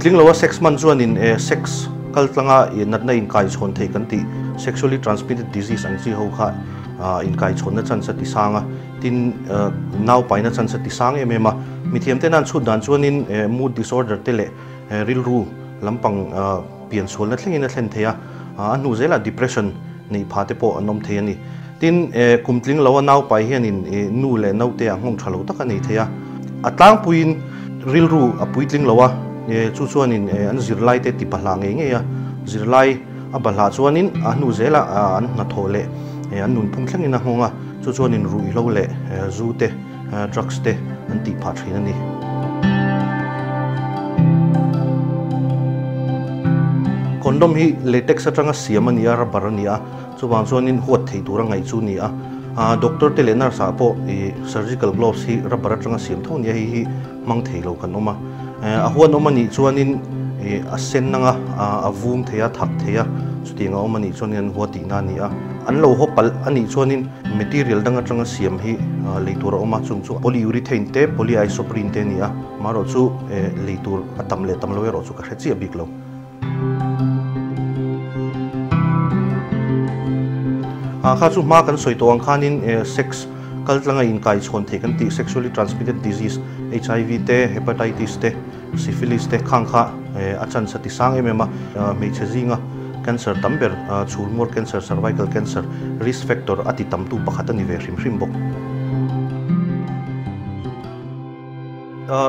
Kum tling loa sex hman chuanin sex kaltlanga natna inkaichhawn thei kan tih, sexually transmitted disease ang chi ho kha inkaichhawnna chance a ti sang a, tin nau paina chance a ti sang em em a. Mithiam tena an chhut dan chuanin mood disorder te leh rilru lampang piansualna thlengin a thlen thei a, a hnu zelah depression neih pha te pawh an awm thei a ni. Tin, kum tling loa nau pai hianin nu leh naute a nghawng tha lo tak a nei thei a. A tlangpuiin rilru a puitling lo a, chu chuanin an zirlaite ti bahlah ngei ngei a. Zirlai a bahlah chuanin a hnu zelah an hnathawh leh an nunphung thlengin a nghawng a, chu chuanin ruihhlo leh zu te, drugs te an tih phah thin a ni. Condom hi latex atanga siam a ni a, rubber a ni a. Chuvang chuanin huat theih tura ngaih chu ni a, doctor te leh nurse ah pawh ih surgical gloves hi rubber atanga siam tho nia hei hi hmang thei lo kan awm a. A huan awm anih chuanin ih a sen anga a vum thei a, thak thei a, chutiang a awm anih chuanin an hua tihna a ni a. An lo haw palh anih chuanin material dang atanga siam hi lei tur a awm a, chung chu polyurethane te, polyisoprene te a ni a, marawh chu lei tur a tam leh tam lo erawh chu ka hre chiah bik lo. Kha chu hma kan sawi tawh ang khanin sex kaltlanga inkaichhawn theih kan tih sexually transmitted disease HIV te, hepatitis te, syphilis te khang kha a chance a ti sang em em a. Hmeichhe zinga cancer tam ber chhulmuar cancer, cervical cancer risk factor a ti tamtu pakhat a ni ve hrim hrim bawk.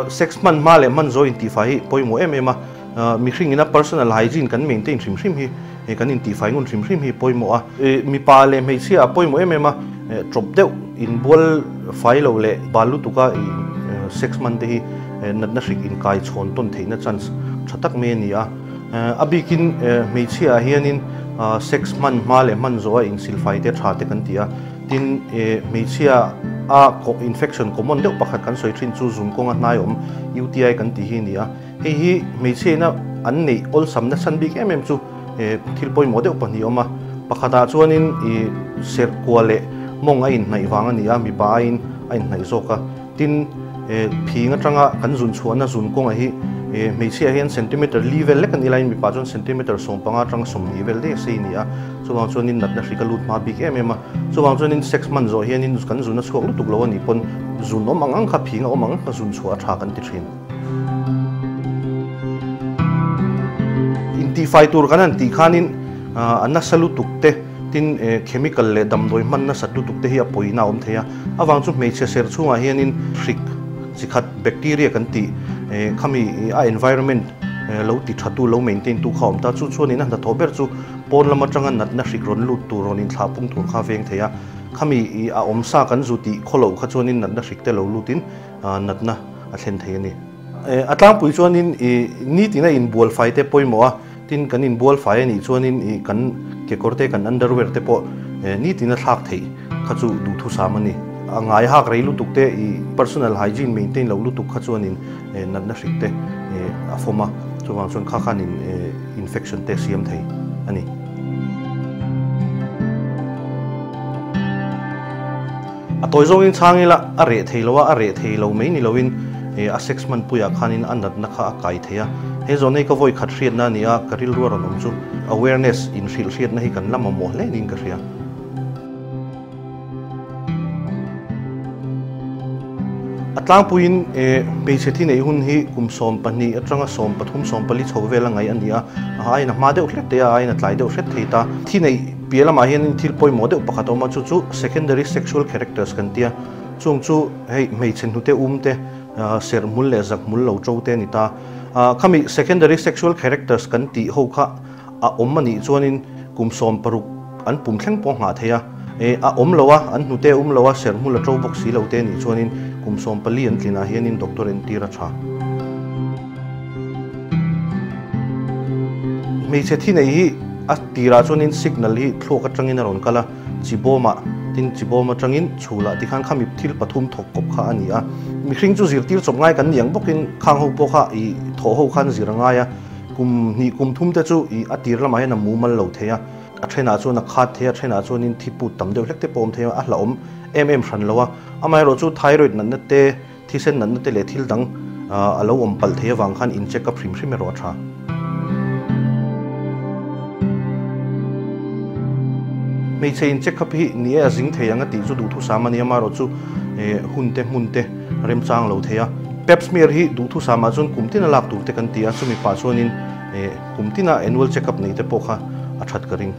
Sex hman hma leh hman zawh intihfai hi pawimawh em em a, mihring ina personal hygiene kan maintain hrim hrim hi, kan intihfai ngun hrim hrim hi pawimawh a. Mipa leh hmeichhia a pawimawh em em a, tawp deuh inbual fai lo leh bal lutuka sex hman te hi natna hrik inkai chhawn tawn theihna chance tha tak mai a ni a. A bikin hmeichhia ah hianin sex hman hma leh hman zawha insilfai te tha te kan ti a. Tin, hmeichhia a infection common deuh pakhat kan sawi thin chu zun kawnga hnai awm UTI kan tih hi a ni a. Hei hi hmeichhia ina an neih awlsam nasan bik em em chu thil pawimawh deuh pahnih a awm a. Pakhatah chuanin serh kua leh mawng a inhnaih vang a ni a, mipa aiin a inhnaih zawk a. Tin, phing atanga kan zun chhuahna zun kawnga hi hmeichhia hian centimeter li vel lek a ni laiin mipa chuan centimeter 15 atanga 20 vel daih a sei a ni a. Chuvang chuanin natna hri ka lut hma bik em em a. Chuvang chuanin sex hman zawh hianin kan zun a chhuak lutuk lo a nih pawn zun awm ang ang kha phing a awm ang ang kha zun chhuah a tha kan ti thin. Intihfai tur kan han tih khanin a nasa lutuk te tin chemical leh damdawi hman nasat lutuk te hi a pawina a awm thei a. Avang chu hmeichhe ser chhungah hianin hrik chi khat bacteria kan tih khami a environment lo ti tha tu lo maintain tu kha a awm ta. Chu chuanin a hnathawh ber chu Pawn lam atanga natna hrik rawn lut tur rawn inthlah pung tur kha veng thei a, khami i a awm sa kan zu tih khaw loh kha chuanin natna hrik te lo lutin natna a thlen thei a ni. A tlangpui chuanin i nitina inbual fai te pawimawh a, tin kan inbual fai a nih chuanin i kan kekawr te kan underwear te pawh nitina thlak theih kha chu duhthusam a ni. A ngai hak rei lutuk te i personal hygiene maintain loh lutuk kha chuanin natna hrik te a fawm a, chuvang chuan kha khanin infection te siam thei a ni. A tawi zawngin chhang ila a reh thei lo a, a reh thei lo mai ni loin a sex hmanpuiah khanin a natna kha a kai thei a. He zawn hi ka vawi khat hriatna a ni a, ka rilru a rawn awm chu awareness inhrilh hriatna hi kan la mamawh hle niin ka hria. A tlangpuiin hmeichhe thi neih hun hi kum 12 atanga 13, 14 chho vel a ngaih a ni a, a aiin a hma deuh hret thei a, a aiin a tlai deuh hret thei ta. Thi neih piah lamah hianin thil pawimawh deuh pakhat a awm a, chu chu secondary sexual characters kan ti a, chung chu hei hmeichhe hnute um te, serh hmul leh zak hmul lo to te a ni ta. Khami secondary sexual characters kan tih ho kha A awm a nih chuanin kum 16 an pum thleng pawh nghah thei a, e, a awm lo a, an hnute a um lo a, serh hmul a to bawk si lo te nih chuanin kum 14 an tlinah hianin doctor entir a tha. Hmeichhe thi nei hi a tirah chuanin signal hi thluak atangin a rawn kal a, chibawmah tin chibawm atangin chhulah tikhan khami thil pathum thawk kawp kha a ni a. Mihring chu zirtir chawp ngai kan ni ang bawkin khang ho pawh kha i thawh ho khan zir a ngai a. Kum hnih kum thum te chu ih a tir lamah hian a mumal lo thei a, a thenah chuan a khat thei a, a thenah chuanin thi put tam deuh hlek te pawh a awm thei a, a hlauhawm em em hran lo a. Amaherawhchu thyroid natna te, thisen natna te leh thil dang a lo awm palh thei avang khan in check up hrim hrim erawh a tha. Hmeichhe in check up hi ni e a zing thei ang a tih chu duhthusam a ni a, amaherawh chu hun te hmun te remchang lo thei a. Pap smear hi duhthusamah chuan kum tina lak tur te kan ti a, chumi pah chuanin kum tina annual check up nei te pawh kha a that ka ring.